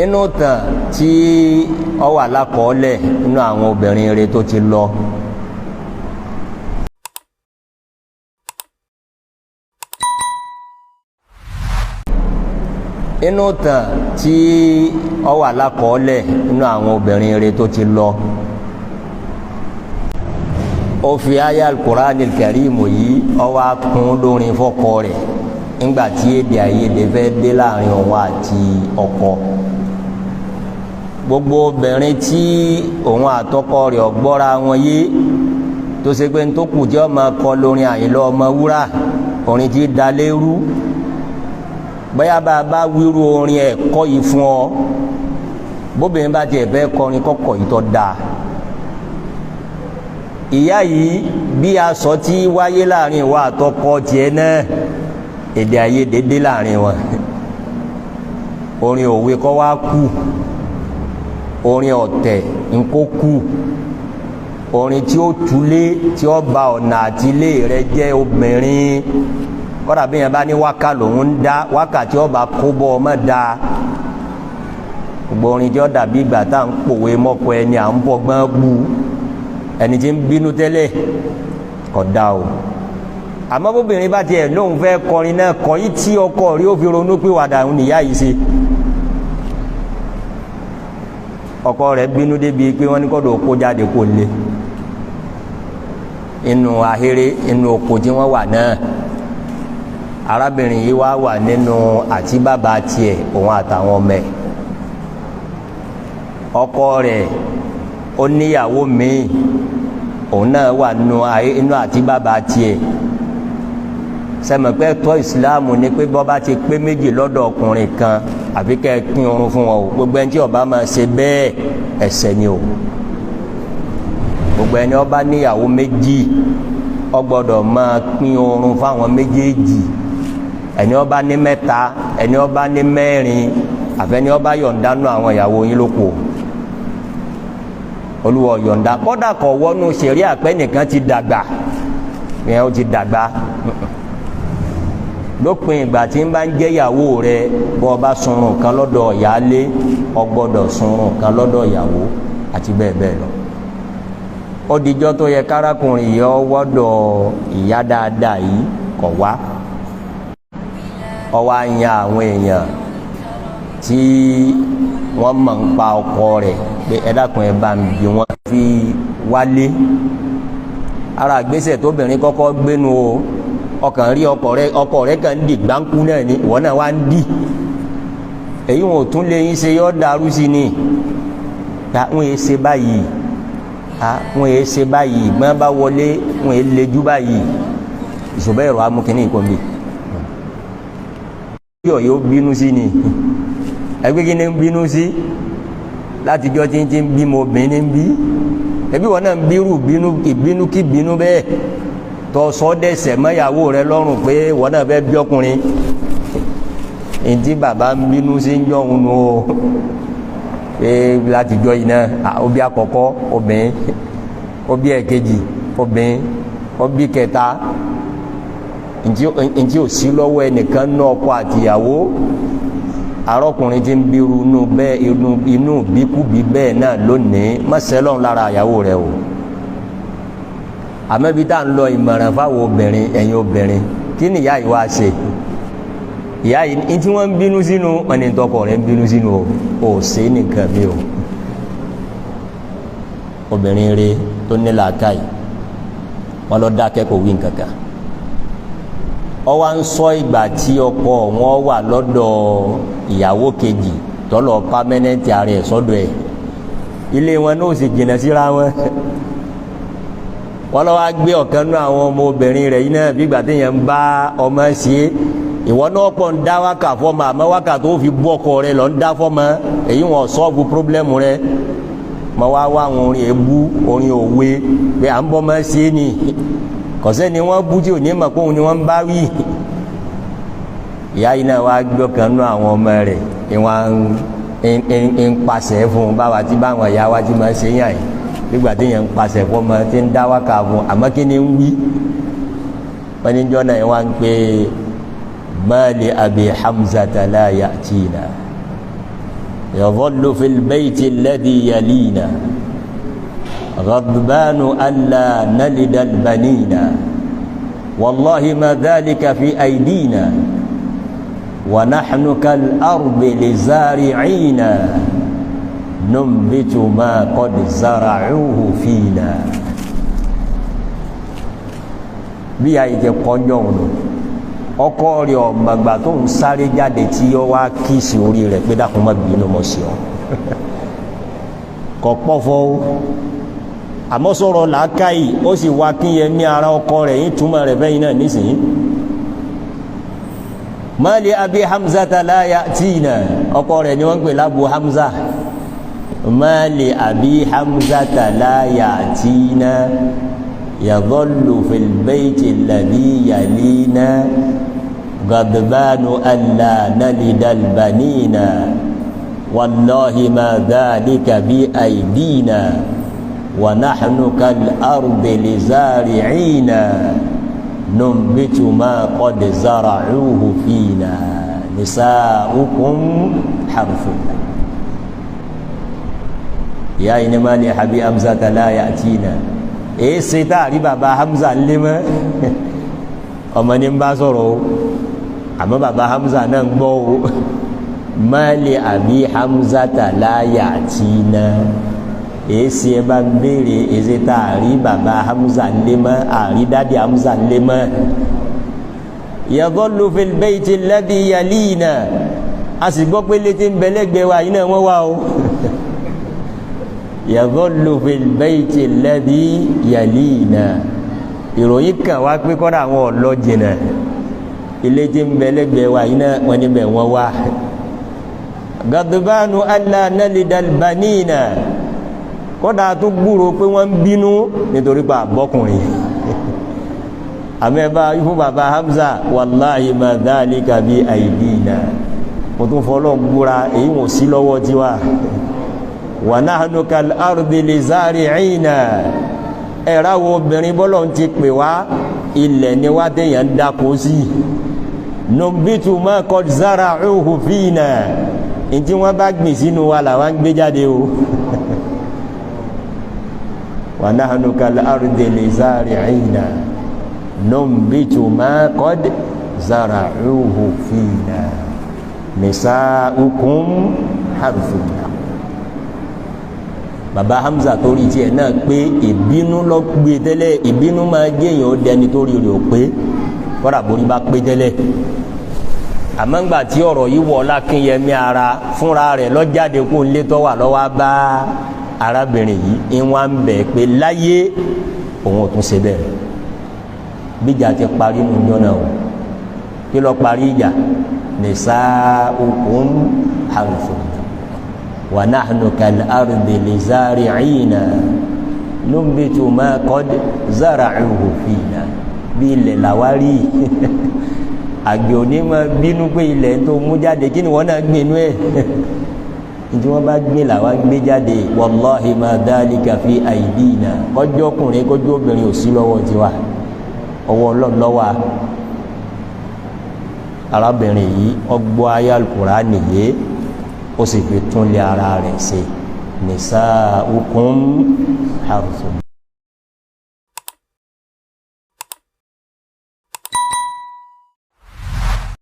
Inú tàn tí ó wà lákọọ́lẹ̀ nínú àwọn obìnrin rere tó ti lọ, inú tàn tí ó wà lákọọ́lẹ̀ nínú àwọn obìnrin rere tó ti lọ, ó fi aya al-Qur'anil Karim yìí ó wá kún lórin fọ́kọ rẹ̀ nígbà tí èdè àìyedè fẹ́ dé láàrin òun àti ọkọ. Gbogbo obìnrin tí òun àtọkọ rẹ̀ ọgbọ́ra wọn yé, tó ṣe pé tó kù tí ó máa kọ lórin Àyìnlá Ọmọwúrà, orin tí dalérú, bóyá bá a bá wíru orin ẹ̀kọ́ yìí fún ọ, bóbìnrin bá tiẹ̀ fẹ́ kọrin kọ́kọ́ yìí tó dáa. Ìyá yìí bí aṣọ tí wáyé láàrin ìwà àtọkọ tiẹ̀ náà, èdè àìyedè dé láàrin wọn, orin òwe kọ́ wá kú, orin ọ̀tẹ̀ ńkó kú, orin tí ó túlé tí ó ba ọ̀nà àti ilé rẹ jẹ́ obìnrin. Kọ́dà bí yẹn bá ní wákà lòun ń dá, wákà tí ó bá kó bọ́ ọmọ dá. Gbogbo orin tí ó dàbí ìgbà tá à ń pòwe mọ́kọ ẹni à ń bọ́gbọ́n bu ẹni tí ń bínú tẹ́lẹ̀, kò dá o. Àmọ́ bóbìnrin bá tiẹ̀ lóun fẹ́ kọrin náà, kọ́ yìí tí ọkọ rí ó fi ronú pé wàdà òun nìyá yìí ṣe. Ọkọ rẹ̀ bínú débi pé wọ́n ní kọ́dọ̀ kó jáde kó lé inú ahéré inú oko tí wọ́n wà náà. Arábìnrin yìí wá wà nínú àti bàbá tiẹ̀, òun àtàwọn ọmọ ẹ̀. Ọkọ rẹ̀ ó níyàwó míì, òun náà wà nínú àti bàbá tiẹ̀. Sẹ́mi pé tọ́ ìsìláàmù ni pé bọ́ba ti pé méjì lọ́dọ̀ ọkùnrin kan, àfi kẹ́ ẹ pín oorun fún wọn o. Gbogbo ẹni tí ó bá máa ṣe bẹ́ẹ̀, ẹ̀ṣẹ̀ ni o. Gbogbo ẹni ó bá níyàwó méjì, ó gbọ́dọ̀ máa pín oorun fáwọn méjèèjì. Ẹni ó bá ní mẹ́ta, ẹni ó bá ní mẹ́rin, àfẹ́ni ó bá yọ̀ǹda nú àwọn ìyàwó yín ló kù. Olúwa yọ̀ǹda kọ́dà kọ̀ wọnú ṣẹ̀ríà pé nìkan ti dàgbà, ìyẹn ó ti dàgbà. Lópin ìgbà tí ń bá ń jẹ́ ìyàwó rẹ, bọ́ ọ bá sunrun kan lọ́dọ̀ ìyáálé, ọ gbọ́dọ̀ sunrun kan lọ́dọ̀ ìyàwó àti bẹ́ẹ̀ bẹ́ẹ̀ lọ. Ó dijọ́ tó yẹ kárakùnrin yìí ọ wọ́dọ̀ ìyá dáadáa yìí kọ̀ wá. Ọ wá yan àwọn èèyàn tí wọ́n mọ̀ ń pa ọkọ rẹ̀ pé ẹ dákun, ẹ bá ń bí wọ́n fi wálé. Ara ìgbésẹ̀ tóbìnrin kọ́kọ́ gbénu o, ọkàn rí ọkọ rẹ kàn ń di gbáǹkú náà ni, ìwọ náà wá ń di èyí wọn ò tún lè yín ṣe, yọ dàrú sí ni. Wọn yé ṣe báyìí, wọn yé ṣe báyìí, gbọ́n bá wọlé wọn yé lejú báyìí. Ìṣòbẹ́ ẹ̀rọ amúkíní ìkọ́nbí yọ̀ yóò bínú sí ni. Ẹgbẹ́ kí ni ń bínú sí látijọ́ tí ń ti ń bímọ obìnrin ń bí ẹbí wọn náà ń bírù bínú ìbínú kí bínú bẹ́ẹ̀ tọ́ sọ́dẹ̀sẹ̀ mọ́yàwó rẹ lọ́rùn pé wọn náà fẹ́ bí ọkùnrin. Ntí bàbá ń bínú sí ń jọ̀hún nu o, pé látijọ́ yìí náà, òbí àkọ́kọ́ obìnrin, òbí ẹ̀kejì obìnrin, òbí kẹta, ntí ò sí lọ́wọ́ ẹnìkan náà ọkọ àtìyàwó. Arọkùnrin tí ń bírú inú bẹ́ẹ̀ inú bíkúbi bẹ́ẹ̀ náà lónìí, mọ́sẹ́lọ́n lára ìyàwó rẹ o. Àmọ́ ibi tá à ń lọ, ìmọ̀ràn fáwọn obìnrin, ẹ̀yin obìnrin, kí ni ìyá yìí wá ṣe? Ìyá yìí ní tí wọ́n ń bínú sínú ẹni tọkọ rẹ̀ ń bínú sínú o, ò ṣe nìkan mi o. Obìnrin rẹ̀ tó ní làákàyè, wọn lọ dákẹ́, kò wí nǹkan kan. Ọ wá ń sọ ìgbà tí ọkọ wọn wà lọ́dọ̀ ìyàwó kejì tọ́lọ̀ pámẹ́nẹ́ǹtì ara ẹ̀ sọ́dọ̀ ẹ̀, ilé wọn náà sì jìnnà síra wọn. Wọ́n lọ wá gbé ọ̀kan nú àwọn ọmọ obìnrin rẹ̀ yìí náà bí ìgbà téèyàn ń bá ọmọ ṣe é. Ìwọ náà pọ̀ ń dá wákà fọ́mọ, àmọ́ wákà tó fi bú ọkọ rẹ̀ lọ ń dá fọ́mọ, èyí wọn sọ́ọ̀bù pírọ́blẹ́mù rẹ̀. Mọ wá wá àwọn orin èébú, orin òwe pé à ń bọ́ mọ́ ṣe é ni, kọ̀sẹ́ ni wọ́n bú tí ò ní mọ̀ pé òun ni wọ́n ń bá wí. Ìyá yìí náà wá gbé ọ̀kan nú àwọn ọmọ rẹ̀, ìwọ̀n ń pàṣẹ fún un báwa tí báwọn ìyá wa ti máa ṣe yàn yìí, nígbà tí yẹn ń pàṣẹ fún ọmọ tí ń dá wákà fún un. Àmọ́ kí ni ń wí? Wọ́n ní jọ́nà yẹn wá ń pè mali abi Hamzata la ya'tina. Yadhallu fil bayti alladhi yalina ghadbanu alla nalida albanina wallahi ma dhalika fi aydina wa nahnu kal ardi lizari'ina numbitu ma qad zara'uhu fina. Bí ayé ti kọjọ́ òun ọkọ rẹ̀ ọ̀gbàgbà tó ń sáré jáde tí ó wá kíìsì orí rẹ̀ pé dákun má bínú mọ̀ sí ọ kọ̀ pọ̀fọ́ o. Àmọ́ sọ̀rọ̀ làákàyè ó sì wá kíyẹ ní ara ọkọ rẹ̀ yín túmọ̀ rẹ̀ fẹ́yìn náà nísìnyí. Mali abi Hamza la ya'tina, ọkọ rẹ̀ ni wọ́n ń pè lábu Hamza. Mali abi Hamza la ya'tina yadhallu fil bayti alladhi yalina ghadbanu alla nalida albanina wallahi ma dhalika bi aydina wa nahnu kal ardi lizari'ina numbitu ma qad zara'uhu fina nisa'ukum harfun. Ìyá yìí ni mali abi Hamza la ya'tina. Èé ṣe tá a rí baba Hamza ńlé mọ́. Ọmọ ní ń bá sọ̀rọ̀ o, àmọ́ baba Hamza náà ń gbọ́ o. Mali abi Hamza la ya'tina. Èé ṣe ẹ bá ń béèrè èé ṣe tá a rí baba Hamza ńlé mọ́, àrí dádì Hamza ńlé mọ́. Yadhallu fil bayti alladhi yalina. A sì gbọ́ pé létí ń bẹ lẹ́gbẹ̀ẹ́ wa yìí náà wọ́n wá o. Yadhallu fil bayti alladhi yalina. Ìròyìn kan wá pé kọ́dà àwọn ọ̀lọ́ jìnnà, ilé tí ń bẹ lẹ́gbẹ̀ẹ́ wa yìí náà wọ́n níbẹ̀ wọ́n wá. Gadbanu alla nalida albanina. Kọ́dà tó gbúrò pé wọ́n ń bínú nítorí pa àbọ́kùnrin. Àmì ẹ̀ bá fún baba Hamza wallahi ma dhalika bi aydina. Mo tún fọlọ́ ń búra èyí wọ́n sí lọ́wọ́ tiwa. Wa nahnu kal ardi lizari'ina. Ẹ̀rá wo obìnrin bọ́lọ̀ ń ti pè wá, ilẹ̀ ni wá téèyàn ń dáko sí. Numbitu ma qad zara'uhu fina. Ntí wọ́n bá gbìn sínú wa làwọn ń gbé jáde o. Wa nahnu kal ardi lizari'ina numbitu ma qad zara'uhu fina nisa'ukum harthun. Baba Hamza torí tiẹ̀ náà pé ìbínú lọ gbé tẹ́lẹ̀, ìbínú máa jẹ́yàn ó dẹni torí rẹ̀ ó pé kọ́dà borí bá pé tẹ́lẹ̀. Àmọ́ ńgbà tí ọ̀rọ̀ yìí wọ̀ Lákínyẹmí ara fúnra rẹ̀ lọ́jáde kó ń lé tọ́wà lọ́wọ́ bá arábìnrin yìí ń wá ń bẹ̀ pé láyé òun ò tún ṣe bẹ́ẹ̀. Bíjà ti parí nù jọ náà o. Kí lọ parí ìjà? Nisa'ukum harthun wa nahnu kal ardi lizari'ina numbitu ma qad zara'uhu fina. Bí ilẹ̀ làwárí àgbẹ̀ òní máa bínú pé ilẹ̀ tó mú jáde kí ni wọ́n náà gbinú ẹ̀. Ntí wọ́n bá gbé làwa gbé jáde. Wallahi ma dhalika fi aydina. Kọjọ́ ọkùnrin kọjọ́ obìnrin ò sí lọ́wọ́ tiwa, ọwọ́ Ọlọ́run ló wà. Arábìnrin yìí ọgbọ́ ayé Al-Qur'ani nìyé, ó sì fi tún lé ara rẹ̀ ṣe. Nisa'ukum harthun.